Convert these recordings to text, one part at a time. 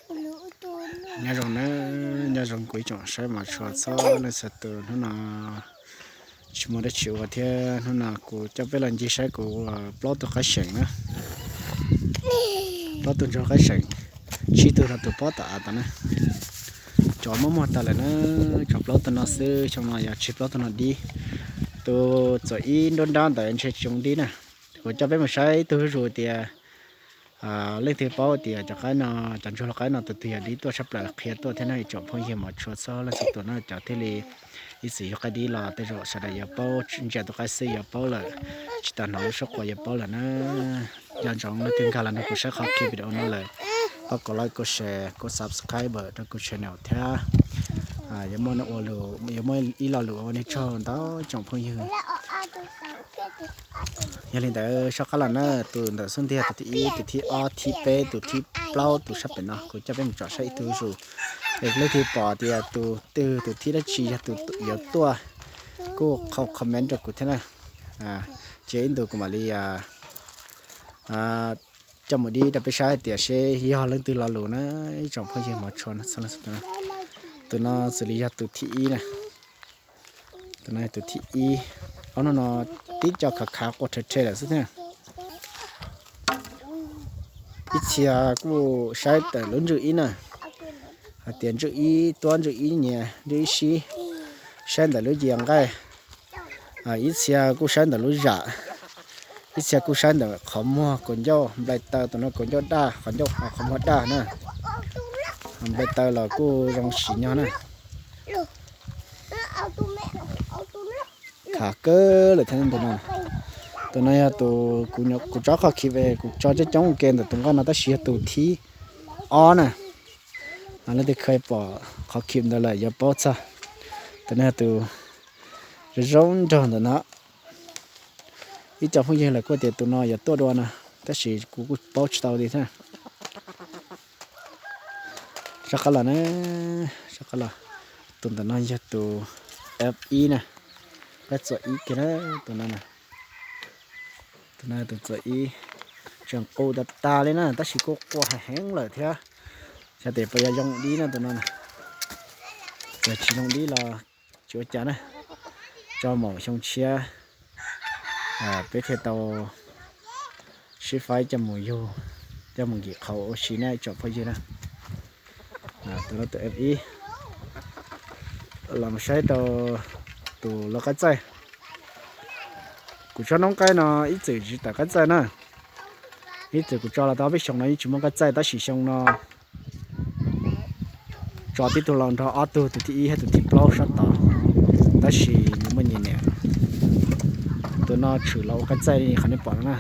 Nyob zoo na, nyob zoo kuv ib tsoom saib mos tshua txhua leej txhua tus. Hnub no tsis muaj dab tsi ua thiab, hnub no kuv coj peb los ncig saib kuv plaub tug qaib seem na. Plaub tug ntsuag qaib seem, tsib tug rau tus pob tom av tod na. Cov muab muag tas lawm na, tshuav plaub tug no xwb, xyoo no yog tseg plaub tug no dib. Tus txom ib nruab nrab ntawd ntshe tsis zoo dib na. Kuv coj peb mus saib ib tug zuj zus tias leej twg paub tias cov qaib no, cov ntsuag hlais qaib no tus twg yog dib tuaj tshaj plaws qhia tuaj thiab na ib tsoom phooj ywg mos tshua txhua leej txhua tus na. Cov thiaj li ib txwm yug qaib dib los tej zaum sawv daws yuav paub, ntsia tus qaib xwb yuav paub lawm, tsis tau hnov lub suab quas yuav paub lawm na. Nco ntsoov leej twg nkag los nrog kuv saib qhov clip video no lawm, pab kuv like, kuv share, kuv subscribe rau kuv channel thiab. Yuav muaj ua lus, yuav muaj ib lo lus ua nej tsaug ntau tsoom phooj ywg. Yog li ntawd soj qab los na, tus ntawm xub ntiag tus thib ib, tus thib ob, thib peb, tus thib plaub, tus sab pem no kuv coj peb mus tsom saib ib tug zus. Es leej twg pom tias tus twg tus thib dab tsi yog tus yuav tuaj kuj qhau comment rau kuv thiab na. Cia ib ntus kuv mam li coj mus dib rau peb saib hais tias seb yog leej twg lo lus na ib tsoom phooj ywg mos tshua na. Tus no xws li yog tus thib ib na. Tus no yog tus thib ib. Ob hnub no tib co khav khav quaj rhe rhe lawm xwb thiab. Ib txhia kuj saib ntawm lub ntswj ib na, hais tias ntswj ib tuab, ntswj ib nyias, ntswj ib sib, saib ntawm lub yias nqaij. Ib txhia kuj saib ntawm lub zam, ib txhia kuj saib ntawm qhov muag kaus ncauj nplai taw, tus no kaus ncauj daj, qhov ncauj, qhov muag daj na. Nplai taw los kuj zoo siv nyog na. Khav kawg lawm thiab tus no. Tus no yog tus kuv tso qhov clip, kuv tso coob coob ua ke ntawm tus nqaij no tab sis yog tus thib ob na. Leej twg kheev pom qhov clip ntawd lawm yuav paub txog. Tus no yog tus zoo zoo nraug ntawm no. Ib co phooj ywg lawv kuj tias tus no yuav tuaj dua no, tab sis kuv kuj paub tsis tau li thiab. Soj qab los na, soj qab los. Tus ntawm no yog tus F ib na, qaib txuas ib kiag na, tus no na. Tus no tus txuas ib, tseem qus tas tas li na, tab sis kuj quaj heev heev lawm thiab. Xyov tes puas yog zoo dib na tus no na. Yog tsis zoo dib los tsis ua cas na, tso maum xyoo tshiab peb thiaj tau sib faib coj mus yug, coj mus nkim qhauv ua si na ib tsoom phooj ywg na. Tus no tus F ib. Los saib rau tus lau qaib txaij. Kuv tsob noob qaib no ib txwm tsis tawm qaib txaij na. Ib txwm kuv tso los tau peb xyoo no yeej tsis muaj qaib txaij tab sis xyoo no tso tib tug los nrog ob tug, tus thib ib thiab tus thib plaub sab tod, tab sis nws muaj nyias niam. Tus no tshwm los ua qaib txaij li qhov nej pom no na.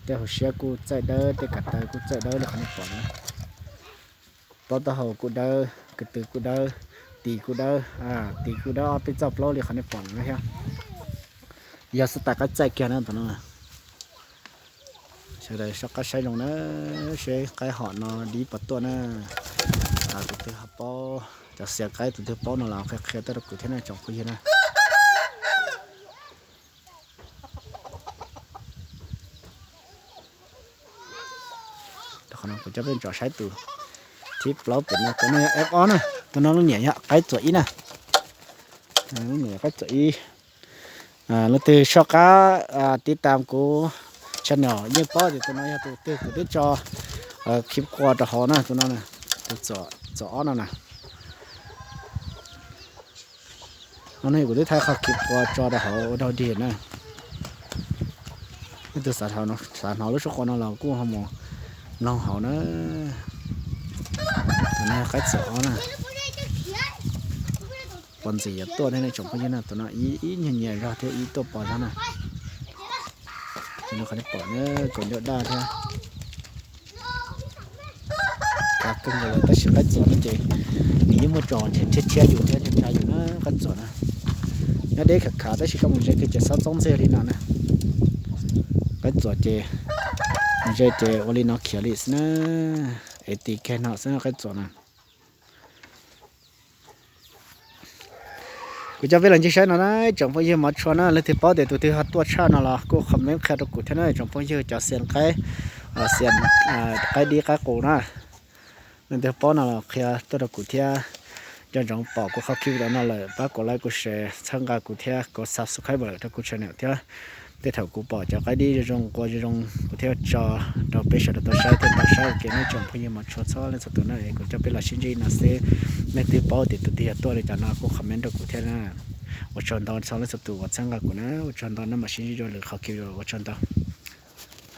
Tej hauv siab kuj txaij dawb, tej kav taw kuj txaij dawb li qhov nej pom no. Plaub taub hau kuj dawb, ko tw kuj dawb, tis kuj dawb, tis kuj dawb ob peb txoj plaub li qhov nej pom no thiab. Yog xwb tais qaib txaij kiag na tus no. Sawv daws soj qab saib zoo na, seb qaib hom no dib puas tuaj na. Tus twg ho paub, cov xias qaib tus twg paub no los qhia qhia tuaj rau kuv thiab na tsoom phooj ywg na. Qhov no kuv coj peb tsom saib tus thib plaub pem no, tus no yog F ob na, tus no lub niam yog qaib txuas ib na. Lub niam yog qaib txuas ib. Leej twg soj qab tiv tam kuv channel yeej paub tias tus no yog tus twg kuv twb tso clip qua rau hauv na, tus no, tus txuas ob no na. No ne kuv twb thaij qhov clip qua tso rau hauv ua dog dig na. Leej twg xav hnov lub suab qua no los kuj ho mus mloog hauv na. Tus no qaib txuas ob na. Pos ntxim yuav tuaj thiab ne tsoom phooj ywg na, tus no ib nyuag nyias zog thiab ib tuaj pos zog na. Tus no qhov nej pom na, kaus ncauj daj thiab. Khav kawg nkaus lawm tab sis qaib txuas no ces nws yeej muaj tsos nrhiav thiab thiab yus thiab thiab yus na qaib txuas na. Nyob deb khav khav tab sis koj mus ze kiag ces xob txob ntxiag li no na. Qaib txuas ces ze ces ua li no khiav li xwb na. Es tis kiag no xwb qaib txuas na. Kuv coj peb los ncig saib no na tsoom phooj ywg mov tshua na, leej twg paub tias tus twg ho tuaj tshaj no los kuj comment qhia rau kuv thiab na tsoom phooj ywg cov xias qaib, xias qaib dib qaib qus na. Leej twg paub no los qhia tuaj rau kuv thiab. Nco ntsoov pom kuv qhov clip no lawm pab kuv like, kuv share, txhawb nqa kuv thiab kuv subscribe rau kuv channel thiab. Tej thaum kuv pom cov qaib dib zoo zoo, nqua zoo zoo, kuv thiaj tso rau peb sawv daws tau saib thiab tau saib ua ke. Nej tsoom phooj ywg mos tshua txhua leej txhua tus na, es kuv coj peb los sib ntsib no xwb. Leej twg paub tias tus twg yog tuaj li cas no kuj comment rau kuv thiab na. Ua tsaug ntau txhua leej txhua tus uas txhawb nqa kuv na, ua tsaug ntau na, mam sib ntsib dua lwm qhov clip, ua tsaug ntau.